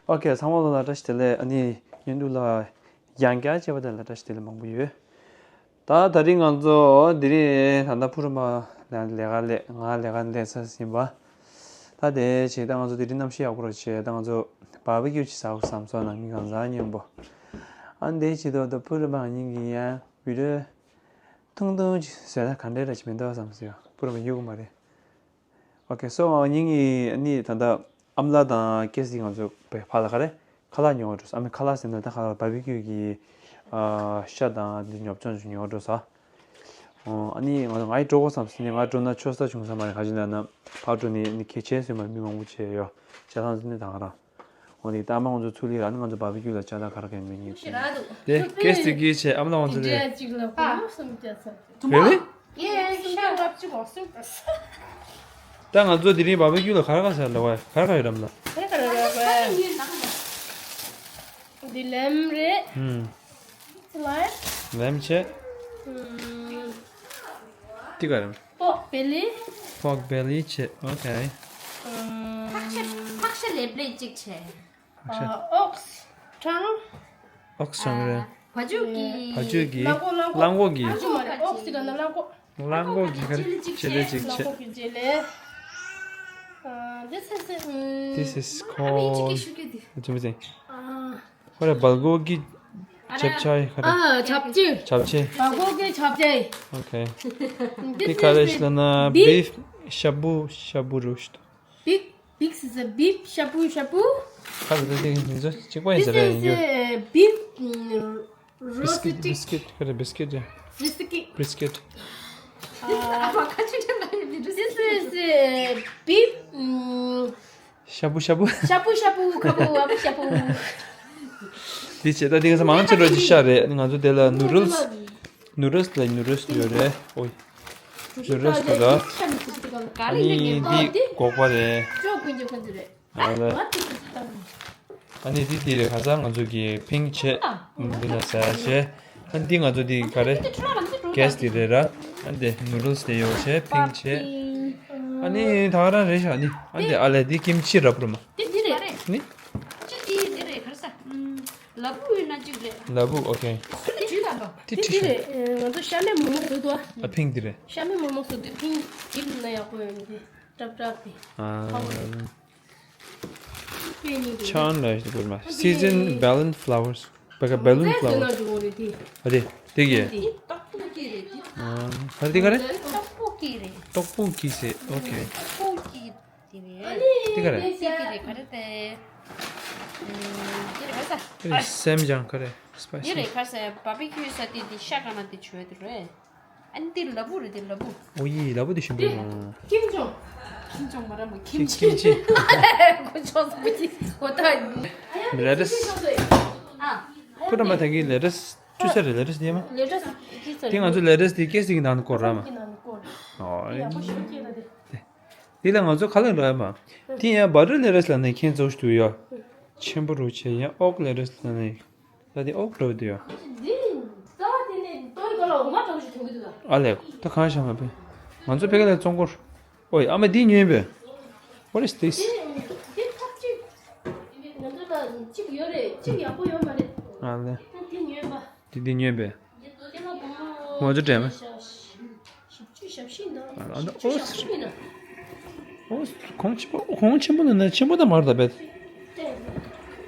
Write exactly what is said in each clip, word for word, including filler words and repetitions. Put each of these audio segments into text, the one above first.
ཨོ་ཁེ། ཚང་མ་ལ་བཀྲ་ཤིས་བདེ་ལེགས། ཨ་ནི་བརྙན་ཐུང་ལ་ཡང་བསྐྱར་བཅར་བ་དེ་ལ་བཀྲ་ཤིས་བདེ་ལེགས་མང་པོ་ཡོད། ད་ད་རིང་ང་ཚོ་དེ་རིང་ད་ལྟ་ཕུ་རུ་མ་ལ་ལས་ཀ་ལས། ང་ལས་ཀ་ལས་ཚར་ཟིན་པ། ད་དེ་བྱས་ད་ང་ཚོ་དེ་རིང་གནམ་གཤིས་ཡག་པོ་རེད་བྱས། ད་ང་ཚོ་བར་བི་ཀྱུ་ཅིག་ཟ་དགོས་བསམ་སོང་། ནང་མི་གང་ཟག་མཉམ་པོ། ཨ་འདི་བྱེད་དུས་ད་ཕུ་རུ་མ་གཉིས་ཀྱིས་ཡང་བི་ཌིའོ་ཐུང་ཐུང་ཅིག་བཟོས་ན་ག་འདྲ་རེད་ཅིག་མི་འདུག་བསམ་སོང་། ཕུ་རུ་མ་གཡུག་གི་མ་རེད། ཨོ་ཁེ། སོ་ང་གཉིས་ཀྱིས་ཨ་ནི་ད་ལྟ་ཨ་མ་ལགས་དང་ཀེ་སི་ང་ཚོ་བའི་ཕར་ལ་ག་རེ་ཁ་ལག་ཉོ་བར་འགྲོ་ས། ཨ་མའི་ཁ་ལག་ཟེར་ན་ད་ཁ་ལག་བར་བི་ཀྱུ་གི་ཨ་ཤ་དང་འདི་ཉོ་ཆ་ཉོ་བར་འགྲོ་ས། ཨོ་ཨ་ནི་ང་ང་ཡི་འགྲོ་དགོས་བསམ་སོང་། ནི་ང་འགྲོ་ན་ཆོག་ས་བྱུང་ས་མ་རེད། ག་ཅི་ལབ་ན་ཕར་འགྲོ་ནི་ནི་གལ་ཆེན་བཟོས་མ་མི་མང་པོ་བྱས་ཡོད་བྱས་ཙང་ནི་ད་ང་རང་། འོ་ནི་ད་ཨ་མ་ང་ཚོ་ཚུར་ལ་རག་ནི་ང་ཚོ་བར་བི་ཀྱུ་ལ་བཅའ་ད་ག་རེ་ག་མི་ཉིད་དེ་ཀེ་སི་གིས་བྱས། ཨ་མ་ལགས་ང་ཚོ་ལས། ད་ང་ཚོ་དེ་རིང་བར་བི་ཀྱུ་ལ་ག་རེ་ག་ཟ་ལ་བ། ག་རེ་ག་ཡོད་རམ་ལ། འདི་ལེམ་རེད། ཧུམ། ལེམ་བྱས། ཧུམ། དེ་ག་རེད། པོག་བེ་ལི། པོག་བེ་ལི་བྱས། ཨོ་ཁེ། ཕག་ཤ་ཕག་ཤ་ལེབ་ལེབ་གཅིག་བྱས། ཕག་ཤ། ཨོགས་གྲང་། ཨོགས་གྲང་རེད། བ་ཕྱུགས་ཀྱི། བ་ཕྱུགས་ཀྱི། གླང་གོག་གླང་གོག་གླང་གོག་གི། བ་ཕྱུགས་མ་རེད། ཨོགས་ཟེར་ན་གླང་གོག་གླང་གོག་གི་ག་རེ་ཅེ་ལེ་ཅིག་བྱས། གླང་གོག་གི་ཅེ་ལེ། This is, um, This is called. ཙི་མི་ཙི། ཁོ་རེ་བལ་གོ་གི་ཆབ་ཆ་ཁ་རེ། ཨ་ཆབ་ཆ། ཆབ་ཆ། བལ་གོ་གི་ཆབ་ཆ། ཨོ་ཁེ། དེ་ག་རེ་ཞིག་ལབ་ན་བིབ། ཤ་བུ་ཤ་བུ་རུ་ཤ་བུ། Big, big is a beef shabu shabu. ཁ་ལ་དེ་མིང་ཚོ་གཅིག་པ་ཡིན་ས་རེད། This is a beef, mm, roasted. Biscuit. ཁ་རེ་biscuit རེད། Biscuit. Biscuit. This is a beef, mm, shabu shabu. Shabu shabu, kabu, abu shabu. དེ་བྱས་ད་དེ་ང་ཚོ་མང་ཆེ་རོ་ཅི་ཤ་རེད། ང་ཚོ་དེ་ལ་ནུ་རལ་སི། ནུ་རལ་སི་ལ་ནུ་རལ་སི་ཡོད་རེད། ཨོ་ཡི། ནུ་རལ་སི་དེ་ལ། ཨ་ནི་འདི་སྒོག་པ་རེད། ཨ་ལེ། ཨ་ནི་འདི་འདི་རེད། ཁ་སང་ང་ཚོ་གི་ཕིང་བྱས། ཨ་ནི་འདི་ང་ཚོ་འདི་ག་རེ། གེ་སི་འདི་རེད་ར། ཨ་ནི་འདི་ནུ་རལ་སི་དེ་ཡོད་བྱས་ཕིང་བྱས། ཨ་ནི་ད་ག་རང་རེད་ཤག་ཨ་ནི་ཨ་ལེ་འདི་ཀིམ་ཆི་རབ་རུ་མ། འདི་འདི་རེད། ནི། ཅི་འདི་འདི་རེད་ག་རེ་ཟ། ལ་ཕུག་ཡིན་ན་གཅིག་རེད། ལ་ཕུག་ཨོ་ཁེ། འདི་ཇུས་དང་པོ། དེ་འདི་ཁྲིད་རེད། ང་ཚོ་ཤ་མེད་མོག་མོག་བཟོ་འདུག་ཨ་ཕིང་འདི་རེད། ཤ་མེད་མོག་མོག་བཟོ་འདུག་ཕིང་འདི་ལ་ཡག་པོ་ཡོད་འདི་སྲབ་སྲབ་དེ། ཨ། ཕ་བོ་རེད། པེ་ནི་འདི་ཆང་ལ་ཞིག་དགོས་མ། Season balloon flowers. བ་ག་balloon flower. ཨ་རེད། དེ་གི། འདི་ཏོག་པོ་ཀི་རེད་འདི། ཨ། ཧ་དེ་ག་རེད། ཏོག་པོ་ཀི་རེད། ཏོག་པོ་ཀི་ཟེར། ཨོ་ཁེ། ཏོག་པོ་ཀི། དེ་རེད། དེ་ག་རེད། དེ་དེ་རེད། ག་རེ་དེ། ཨུམ། དེ་རེད་ག་རེ་ཟ། དེ་རེད་སེམས་ཅན་ག་རེ། སི་པའི་སི། དེ་རེད་ག་རེ་ཟ། བར་བི་ཁྱུ་ཟ་དེ་དེ་ཤ་ག་ན་དེ་བྱོས་དེ་རེད། ཨ་ནི་དེ་ལ་ཕུག་རེད་དེ་ལ་ཕུག་ཨོ་ཡི་ལ་ཕུག་དེ་ཞིམ་པོ་ཡོང་། ཁིམ་ཆུང་། ཁིམ་ཆུང་མ་ར་མ་ཁིམ་ཆུང་། ཁིམ་ཆུང་། གོ་ཆོག་ས་མ་ཅི་གོ་ད། ལེ་ཊས། ཨ། ཁོ་ད་མ་ཐག་གི་ལེ་ཊས་བཅུ་ས་རེད། ལེ་ཊས་དེ་མ། ལེ་ཊས་བཅུ་ས་རེད། དེ་ང་ཚོ་ལེ་ཊས་དེ་ཀེ་སི་གི་ནང་དུ་བསྐོར་ར་མ། ཨོ། ཡག་པོ་ཞེ་པོ་སྐྱེས་ད་དེ། དེ་ལ་ང་ཚོ་ཁ་ལག་རག་མ། དེ་ཡང་བ་ཊར་ལེ་ཊས་ལ་ནས་ཁྱེད་ཚོ་ཞུ་ཡོད། ཆེན་པོ་རུ་ཆེ་ཡང་ཨོག་ལེ་ཊས་ལ་ནས། ད་དེ་ཨོག་འདྲ་བོ་དེ་ཡོད། འདི་རྩ་བ་དེ་ནས་ལྟོ་ཡི་ག་ལ་འོ་མ་འདྲ་བོ་ཞིག་མཐོང་གི་འདུག་ད། ཨ་ལས་ད་གང་བཞག་མ་པས། ང་ཚོ་ཕ་གི་ལ་བཙོང་སྐོར། ཨོ་ཡ་ཨ་མ་འདི་ཉོས་པས། What is this? འདི་འདི་ཐབས་ཅིག་ང་ཚོ་ལ་གཅིག་ཡོད་རེད། གཅིག་ཡག་པོ་ཡོད་མ་རེད། ཨ་ལས། ད་འདི་ཉོས་པ། དེ་འདི་ཉོས་པས། ང་ཚོ་དྲན་མ། ཞེ་པོ་ཞེ་པོ་ཞིག་འདུག་ཨ་ད་ཨོ་ཞེ་པོ་ཞིག་འདུག་ཨོ་གོང་ཆེན་པོ་གོང་ཆེན་པོ་ལ་ན་ཆེན་པོ་ད་མར་ད་བེད།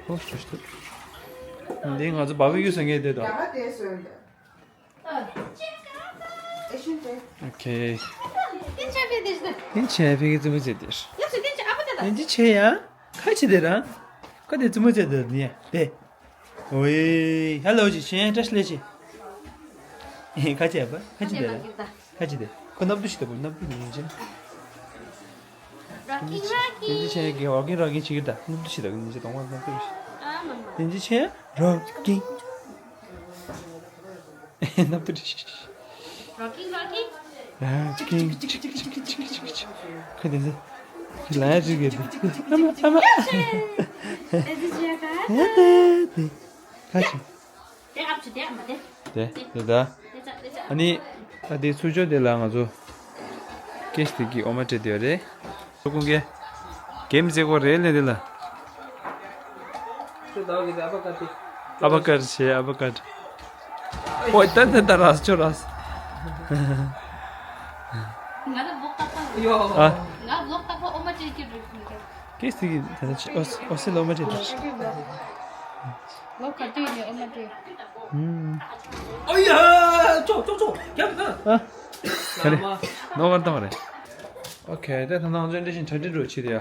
ཨོ་ཞེ་པོ་ཞིག་འདུག་འདི་ང་ཚོ་བར་བི་ཁྱུ་ཟ་མཁན་དེ་དང་། ཨ་ཨོ་ཁེ། དེ་ཆ་བེད་དེ་ཞིག་འདུག་དེ་ཆ་བེད་ཀྱི་རྩེད་མོ་རྩེ་དེ། ཡག་སོ་དེ་ཆ་ཨ་ཕ་ད་ད། དེ་འདི་ཆེ་ཡ། ཁ་ཅི་དེ་རང་། ཁ་དེ་རྩེད་མོ་རྩེ་དེ་ནི་དེ། ཨོའི། ཧ་ལོ་ཅི་ཆེ་ཡ་བཀྲ་ཤིས་བདེ་ལེགས་ཆེ། ཁ་ཅི་ཡ་པ་ཁ་ཅི་དེ་རང་། ཁ་ཅི་དེ། ཁོ་སྣབས་དུ་ཞིག་ད་པོ་སྣབས་དུ་ཉིན་ཅན། Rocking, rocking. དེ་འདི་ཆེ་ཡ་གི་ཝོག་ཀིང་རོག་ཀིང་བྱེད་ཀྱི་ད་སྣབས་དུ་ཞིག་ད་ཉིན་ཅན་གཏོང་བ་སྣབས་དུ་ཞིག་ཨ་མ་མ། དེ་འདི་ཆེ་ཡ་རོག་ཀིང་། སྣབས་དུ་ཞིག Rocking, rocking. རོག་ཀིང་། ཅིག་ཅིག་ཅིག་ཅིག་ཁ་དེ་ཚོ། ཁྱི་ལ་ཡ་ཅིག་གི་དེ། ཨ་མ་ཨ་མ། ཨ་དེ་དེ། ཁ་ཅིག་དེ་ཨབ་ཆུ་དེ་ཨ་མ་དེ། དེ་དེ་ད། དེ་ཚ་དེ་ཚ། ཨ་ནི། ཨ་དེ་ཚུར་ཕྱོགས་དེ་ལ་ང་ཚོ། ཀེ་སི་དེ་གི་འོ་མ་སྤྲད་དེ་ཡོད་རེད། ཚོ་ཀུན་གྱི། གེམ་རྩེ་གོ་རེད་ལེ་དེ་ལ། ཨ་བ་ཀར་བྱེད། ཨ་བ་ཀར། ཨོ་ད་ད་ད་ར་ཅོ་ར། ང་ལ་བོག་ཏག་ཏག་ཡོད། ཨ། ང་བོག་ཏག་ཏག་ཨོ་མ་ཅེ་ཅེ་རུ་ཁུང་གི། ཀེ་སི་གི་ད་ད་ཨོ་ཨོ་སི་ལོ་མ་ཅེ་རུ། ལོ་ཁ་ཏི་ནི་ཨོ་མ་ཅེ། ཨུམ། ཨོ་ཡ་ཅོ་ཅོ་ཅོ་རྒྱབ་ན། ཨ། ག་རེ། ནོ་གར་བཏང་བ་རེད། ཨོ་ཁེ། ད་ད་ནང་ཅོ་འདྲེ་བཞིན་གྲ་སྒྲིག་རོགས་བྱེད་དེ་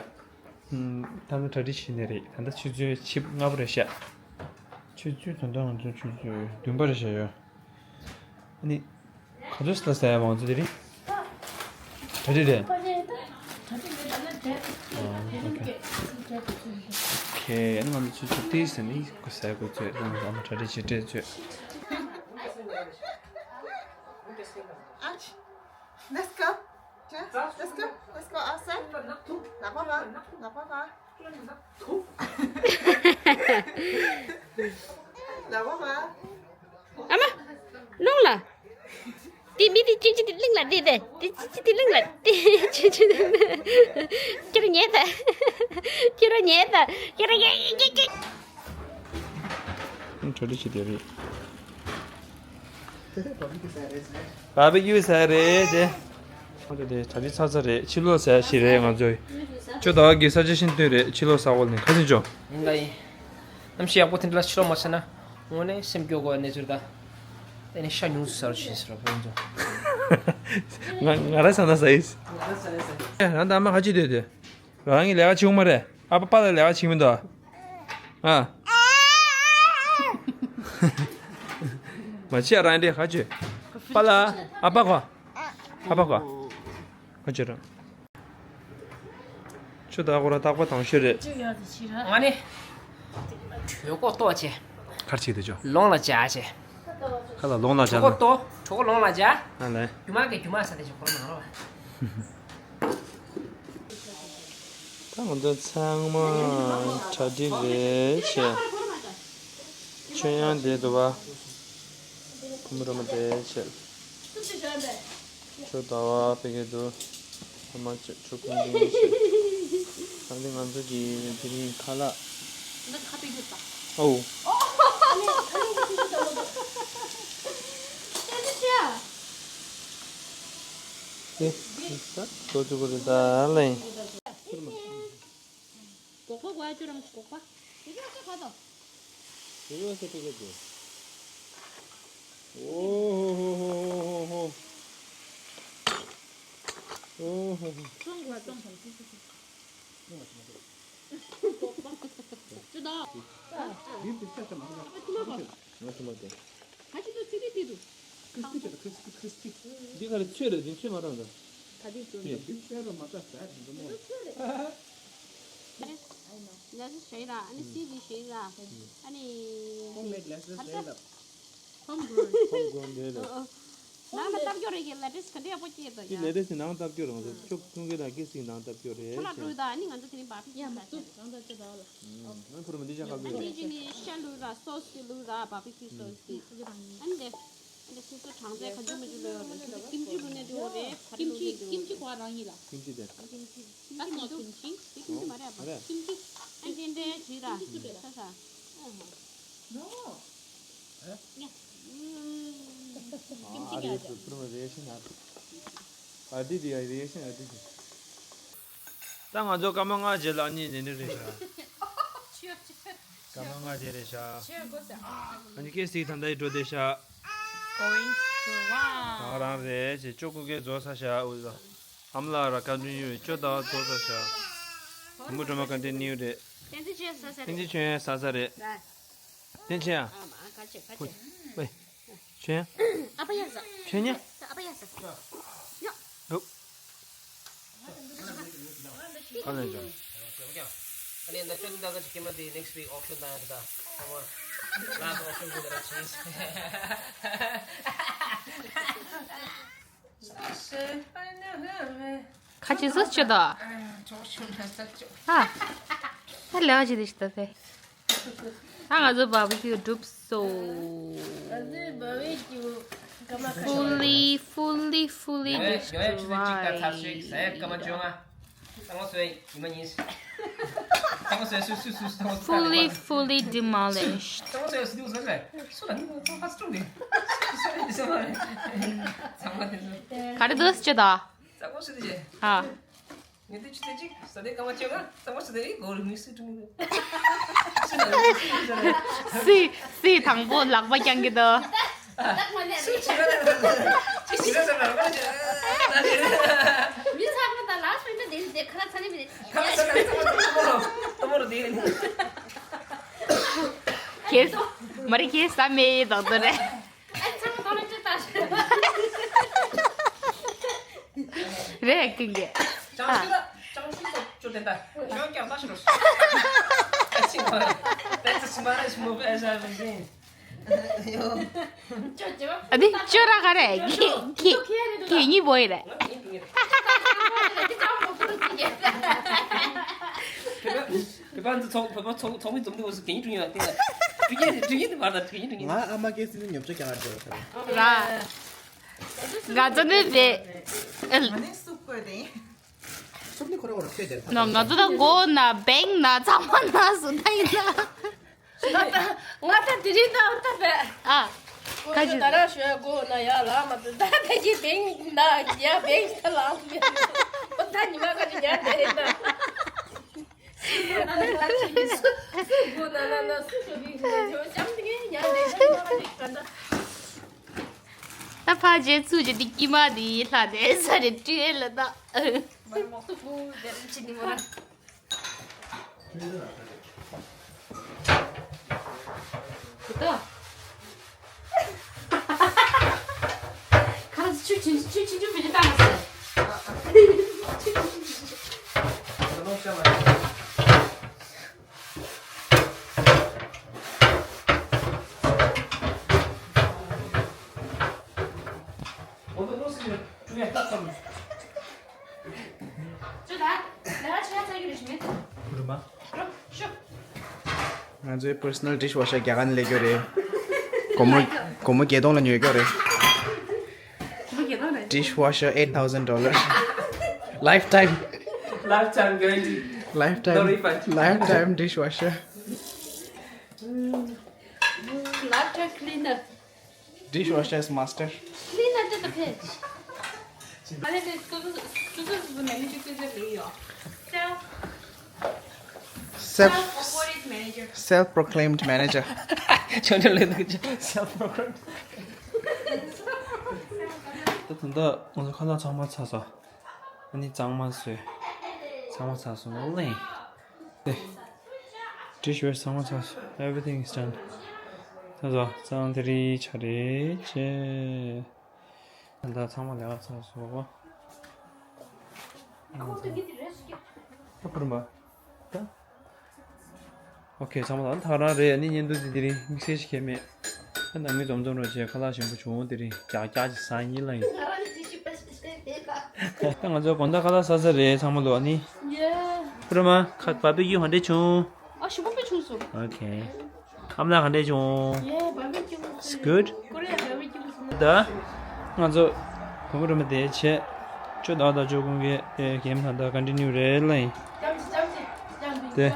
ཡ། ད་ནི་གྲ་སྒྲིག་བྱེད་ནི་རེད། ད་ལྟ་ཆུ་ཚོད་ཆིབ་ལྔ་པ་རེད་ཤག་ཆུ་ཚོད་ད་ལྟ་ང་ཚོ་ཆུ་ཚོད་བདུན་པ་རེད་ཤག་ཡོད། ཨ་ནི་ག་ཚོད་ལ་ཟ་ཡ་མང་ཚོ་དེ་རིང་། གྲ་སྒྲིག་རེད། ཨ་ཨོ་ཁེ། ཨ་ནི་ང་ཚོ་ཆུ་ཚོད་ཏིས་ཟ་ནི་ཟ་ཡ་དགོས་ཚོད། ང་ཚོ་ཨ་མ་གྲ་སྒྲིག་བྱེད་འདྲེ་ཚོད། Let's go. Let's go. Let's go outside. ལག་པ་བ། ལག་པ་བ། ལག་པ་བ། ཨ་མ། ལོང་ལ། དེ་མི་དེ་ཅི་ཅི་དེ་གླིང་ལ་དེ་དེ་དེ་ཅི་ཅི་དེ་གླིང་ལ་དེ་ཅི་ཅི་དེ། ཁྱེད་རང་ཉལ་ད། ཁྱེད་རང་ཉལ་ད། ཁྱེད་རང་ཉལ་ཉལ་ཉལ་ཉལ། གྲ་སྒྲིག་བྱེད་དེ་རེད། བ་བི་ཀིའུ་ཟ་རེད་དེ། ཨ་དེ་དེ་གྲ་སྒྲིག་ཚར་ཚར་རེད། ཕྱི་ལོགས་ཟ་ཞིག་རེད་ང་ཚོས། ཅོ་ཟླ་བ་གི་ས་ཆ་ཤིན་ཏུ་རེད། ཕྱི་ལོགས་ཟ་འོག་ནས་ཁ་སང་ཅོ། ཡིན་ད་ཡིན། གནམ་གཤིས་ཡག་པོ་དེ་འདྲ་ལ་ཕྱི་ལོགས་མ་ཟ་ན་དངོས་གནས་སེམས་སྐྱོ་དགོས་གནས་ཚུལ་ད། དེ་ནས་ཤ་ཉུང་སུ་ཟ་རོགས་བྱེད་ཟེར་བ་ཕན་ཚུན། ང་ང་ར་ཟ་ན་ཟ་ཡིས། ང་ར་ཟ་ན་ཟ་ཡིས། ཨེ་རང་ད་ཨ་མ་ཁ་ཅིག་སྡོད་དེ། རང་གི་ལས་ཀ་བྱེད་ཀྱི་མ་རེད། ཨ་ཕ་པཱ་ལགས་ལས་ཀ་བྱེད་ཀྱི་མི་འདུག་ཨ། མ་བྱེད་རང་འདྲེ་ཁ་ཅིག་པཱ་ལགས། ཨ་ཕ་གོ། ཨ་ཕ་གོ། ཁ་ཅིག་རང་། ཆུ་དྭགས་ཁོ་ར་རྟག་པ་དང་ཤོས་རེད། ང་ནི་གྲོད་ཁོག་ལྟོགས་བྱས། གར་ཆིག་དེ་ཅོ། ལོང་ལ་བྱ་བྱས། ཁ་ལ་ལོང་ལ་བྱ་གྲོད་ཁོག་ལོ། ལྟོགས། གྲོད་ཁོག་ལོང་ལ་བྱ། ཨ་ལས། རྒྱུ་མ་གི་རྒྱུ་མ་ཟ་དེ་ཅོ་ཁོ་ནང་ལ། ད་ང་ཚོ་ཚང་མ་གྲ་སྒྲིག་རེད་བྱས། ཆོས་དབྱངས་དེ་འདུག་བ། ཁོ་མོ་རོ་མ་དེ་བྱས། ཆུ་ཟླ་བ་ཕ་གི་འདུག་ཨ་མ་ཆུ་ཆུ་ཁུང་འདི་བྱས། ཨ་ནི་ང་ཚོ་གི་དེ་རིང་ཁ་ལག་འདི་ཁ་པིག་ཡོད་ད། ཨོ། ཨ་ནི་ཨ་ནི་ཁ་པིག་ཡོད་ད་ལོ། ཨེ། ད་ལོ་ཅུ་གུ་རེད་ད་ལེ། སྒོག་པ་གོ་ཡ་ཅོ་རང་སྒོག་པ། དེ་ག་ཚོད་ག་དོ། དེ་ག་ཚོད་དེ་ག་ཚོད། ཨོ་ཧོ་ཧོ། ཨོ་ཧོ་ཧོ། ཙོང་གོ་ཙོང་ཙོང་ཙོང་ཙོང་། སྒོག་པ། ཅོ་ད། ཡིན་པའི་ཆ་ཆ་མ་ལ། ཨ་ཁྱི་མ་གོ། ང་ཁྱི་མ་དེ། ཁ་ཅིག་ཏུ་ཚིག་ཏིག་ཏིག་ཏུ། ཁྲིས་ཏི་ཆེ་ཁྲིས་ཏི་ཁྲིས་ཏི། འདི་ག་རེ་ཚོས་རེད། འདི་ཚོས་མ་རང་རེད། ད་འདི་ཚོས་འདི་ཚོས་རོ་མ་ཏ་ཟ་འདི་མོ། ལས་ཤེས་ར། ཨ་ནི་སི་བི་ཤེས་ར། ཨ་ནི། Homemade ལས་ཤེས་ར། Home grown རེད་ལ། ནང་ལ་བཏབ་སྐྱོ་རེད་གི་ལ་ཏིས་ག་འདྲ་ཡག་པོ་སྐྱེས་ད་ཡ། ལ་ཏིས་ནང་བཏབ་སྐྱོ་རང་ཚོ་ཕྱོགས་ཀུན་གྱི་ལ་ཀི་སི་ནང་བཏབ་སྐྱོ་རེད། ཁོ་ལ་འགྲོ་ད། ཨ་ནི་ང་ཚོ་དེ་རིང་བར་བི་ཁྱུ་ཡ་མ་ཟ་ཏུ་ནང་ད་ཅི་ད་ལ། ང་ཕུར་མ་འདི་ཅག་ཁ་ལུས་རེད། ཨ་ནི་ཅི་ནི་ཤ་ལུས་ར། སོ་སི་ལུས་ར། བར་བི་ཁྱུ་སོ་སི། ཨ་ནི་དེ། ཨ་ནི་སོ་སོ་གྲངས་ཚད་ག་ཚོད་མི་འཇུ་ལོས་ཡོད་རེད། ཀིམ་ཅི་ལུས་ནས་འཇུ་བ་རེད། ཀིམ་ཅི་ཀིམ་ཅི་གོ་རང་ཡིན་ལ། ཀིམ་ཅི་དེ། ཀིམ་ཅི་མི་འདུག་ཀིམ་ཅི་དེ་ཀིམ་ཅི་མ་རེད་པ། ཀིམ་ཅི། ཨ་ནི་དེ་འདྲའི་ཅི་ར། ས་ས། ཨ་ཧ། ནོ། ཨ། ཡ། ཨ་རེ་སུ་པུར་མ་རེ་ཤི་ན། ཨ་དི་དི་ཨ་རེ་ཤི་ཨ་དི་དི། ད་ང་ཚོ་སྐར་མ་ལྔ་རྗེས་ལ་གཉིས་ནས་འདི་རེད་ཤག་སྐར་མ་ལྔ་རྗེས་རེད་ཤག་ཨ་ནི་ཀེ་སི་ད་ལྟ་ཡི་འགྲོ་བསྡད་ཤག་ང་རང་རེད་ཅེས་ཅོ་ཀུ་ཀེ་རྫོགས་ས་ཤག་ཨུ་ཟ། ཨམ་ལགས་ར་བཀའ་དྲིན་ཡོད་ཅོ་ཟླ་བ་རྫོགས་ས་ཤག་བུ་མོ་སྒྲོལ་མ་བཀའ་དྲིན་ནིའུ་རེད། བསྟན་འཛིན་ཆོས་ས་ས་རེད། བསྟན་འཛིན་ཆོས་ས་ས་རེད། བསྟན་ཆེན་ཨ། ཨ་མ་ཁ་ཆེ་ཁ་ཆེ། ཝེ། ཆོས། ཨ་ཕ་ཡ་ས། ཆོས་ཉ། ཨ་ཕ་ཡ་ས། ཡ། ཨོ། ཁ་ལེན་ཅོ། ཨ་ནི་ད་ཁྱོད་ད་ག་ཅིག་ཁྱེད་མ་དེ་next week auction ད་ཡ་ད། ཨ་མ། last auction གི་ད་ཆེས། ཁ་ཅིག་སུ་ཆུ་ད། ཨ། ཨ་ལེ་ཨ་ཅི་དེ་ཤི་ད་ཕེ། ཨ་ང་ཚོ་བར་བི་ཁྱུ་གྲུབ་སོ། Fully, fully, fully destroyed. ཡོད་ཡོད་ཆུ་ཚོད་གཅིག་དང་ཚར་ཞིག་ཟས་སྐར་མ་བཅོ་ལྔ། ཨ་ང་ཚོའི་ཉི་མ་གཉིས། ཚང་མ་སུས་སུས་སུས་སུས་ཚང་མ་སུས། Fully, fully demolished. ཚང་མ་སུས་སུས་སུས་སུས། སུ་ལ་ནི་ཚང་མ་སུ་དྲུག་ནི། སུས་སུས་སུས་སུས། ཚང་མ་དེ་སུ། ག་རེ་འདུག་ཅེ་ད། ཚང་མ་སུས་དེ་ཅེ། ཨ། ངས་དེ་ཅི་དེ་ཅི་ས་དེ་ག་མ་ཅེ་ག་ཚང་མ་སུས་དེ་གོ་རི་མི་སུས་དྲུག་ནི། སུས་སུས་དང་པོ་ལག་པ་བརྐྱང་གི་འདུག། ལག་མ་ནས་སུས་ཅི་ག་ཅི་ཅི་ག་ཟེར་ལ་རོ་ཅི། མི་ཚང་མ་ད་ལག་སོང་ད་དེ་དེ་ཁ་ཚ་ནི་མི། ཁྱེད་མ་རེད་ཁྱེད་ས་མེད་དང་དོ་རེད། རེད་ཀིང་གེ། ཨ་ནི་ཅོ་ར་ག་རེ་ཁྱེད་ཁྱེད་ཁྱེད་གཉིས་པོ་ཡི་རེད། བོད་པ་ཚོ་ཚོགས་བོད་པ་ཚོགས་ཚོགས་མི་འཛོམས་དུས་སུ་གད་སྙིགས་བྲུས་ཡོད་དེ་ལ་བྲུས་ཡས་བྲུས་ཡས་དེ་མ་རེད་བྲུས་ཡས་བྲུས་ཡས། ང་ཨ་མ་སྐྱེས་སྲིད་ནས་ཉོ་ཆ་རྒྱག་ག་འགྲོ་བ་རེད། ར། ང་ཚོ་ནི་རེད། ཨེ། ང་ནི་སུབ་བསྐོལ་ཏེ། སུབ་ནི་ཁོ་ར་ཁོ་ར་ཁྱོད་དེར་ནོ་ང་ཚོ་ད་མགོ་ན་བེང་ན་ཚང་མ་ན་སུ་ད་ཡིན་ན། ང་ད་ང་ད་དེ་རིང་ད་འོ་ད་བས། ཨ། ཁ་ཅིག་ད་ར་ཞོ་མགོ་ན་ཡ་ལ་མ་ད་ད་ད་ཀྱི་བེང་ན་ཡ་བེང་ད་ལ་འོ་ད་ཉི་མ་ཁ་ཅིག་ཉལ་དེ་རིང་ད། ད་ཕ་རྗེས་ཚུལ་གྱི་འདི་དཀྱིལ་མ་འདི་ལྷ་དེ་ས་རེ་བྲིས་ལ་ད། ཁ་ཆུ་ཆུ་ཆུ་ཆུ་ཆུ་བེད་སྤྱོད་བཏང་མ་ཟེར། ང་ཚོའི་personal dishwasher རྒྱ་གར་ནས་སླེབས་ཡོད་རེད། སྒོར་མོ་སྒོར་མོ་བརྒྱད་སྟོང་ལ་ཉོས་ཡོད་རེད། Dishwasher eight thousand dollars. Lifetime. Lifetime guarantee. Lifetime. No refund. Lifetime dishwasher. Lifetime cleaner. Dishwasher's master. Cleaner to the page. Self self proclaimed manager. Self proclaimed. ད་ད་ད་ང་ཚོ་ཁ་ལག་ཚང་མ་ཚར་སོང་། ཨ་ནི་གཙང་མ་བཟོས། ཚང་མ་ཚར་སོང་ལེ། Dish ware ཚང་མ་ཚར་སོང་། Everything is done. ཚར་སོང་། གཙང་དེ་རིང་ཆ་རེ་བྱས། ད་ཚང་མ་ལས་ཀ་ཚར་སོང་། ཨ་ཕུར་མ། ད། ཨོ་ཁེ་ཚང་མ་ལ་ཐག་རང་རེད། ཨ་ནི་བརྙན་ཐུང་འདི་དེ་རིང་དམིགས་བསལ་ཞིག་གས་མེད། ད་ནང་མི་འཛོམས་འཛོམས་རོགས་བྱས། ཁ་ལག་ཞིམ་པོ་བྱུང་། དེ་རིང་རྒྱགས་རྒྱགས་ཅིག་ཟ་ཡིན་ལ་ཡིན། ད་ང་ཚོ་དགོང་དག་ཁ་ལག་ཟ་ས་རེད། ཚང་མ་ལོ་ཨ་ནི། ཕུ་ར་མ་ཁ་བ་བི་ཀྱུ་ག་འདྲས་བྱུང་། ཨ་ཞིམ་པོ་དཔེ་བྱུང་སོང་། ཨོ་ཁེ། ཨམ་ལགས་ག་འདྲས་བྱུང་། Yeah, barbecue was It's good. Korea barbecue was ད། ང་ཚོ་བུ་མོ་རུ་མ་དེ་བྱས། ཅོ་ད་ད་ཅོ་ཀུན་གྱི་གེམ་ད་ད་continue རེད་ལ་ཡིན། དེ།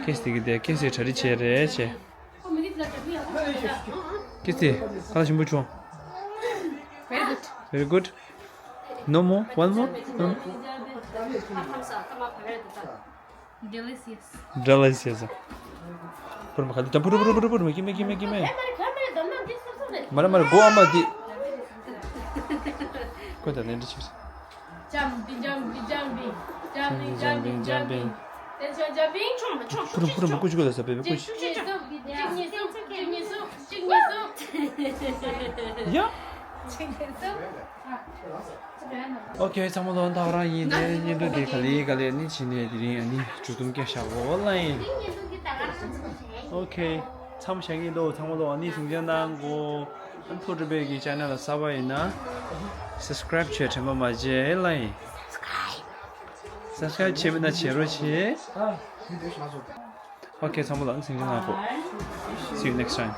ཁེ་སི་དེ་གི་དེ་ཁེ་སི་གྲ་རི་བྱས་རེད་བྱས། ཁེ་སི་ཁ་ལག་ཞིམ་པོ་བྱུང་། Very good. Very good. No more? One more? No more? Delicious. Delicious. ཕུར་མ་ཁ་ལི་ཏམ་ཕུར་ཕུར་ཕུར་ཕུར་མ་ཀི་མེ་ཀི་མེ་ཀི་མེ། མ་ར་མ་ར་གོ་ཨ་མ་དི། ཀོ་ད་ནན་དི་ཆིར། Jumping, jumping, jumping. Jumping, jumping, jumping. Attention, jumping. ཕུར་ཕུར་མ་ཀུ་ཅི་ཀོ་ད་ས་བེ་བེ་ཀུ་ཅི། ཡ། ཨོ་ཁེ། ཚང་མ་ལོ་ད་རང་ཡིན་ཏེ། བརྙན་ཐུང་འདི་ག་ལེ་ག་ལེ་ནི་བྱིན་ནས་དེ་རིང་ཨ་ནི་མཇུག་སྡོམ་སྐད་བཞག་གོ་ལ་ཡིན། ཨོ་ཁེ། མཚམས་བཞག་གི་འདུག་ཚང་མ་ལོ་ཨ་ནི་གཟིགས་སྐྱོང་གནང་གོ། ཨ་ནི་ཕུ་རུ་པེ་གི་ཅེ་ནལ་ལ་གསར་པ་ཡིན་ན་subscribe བྱེད་དྲན་པ་མ་བརྗེད་ལ་ཡིན། Subscribe བྱས་མེད་ན་བྱེད་རོགས་བྱེད། ཨོ་ཁེ། ཚང་མ་ལ་ཨ་ནི་གཟིགས་སྐྱོང་གནང་གོ། See you next time.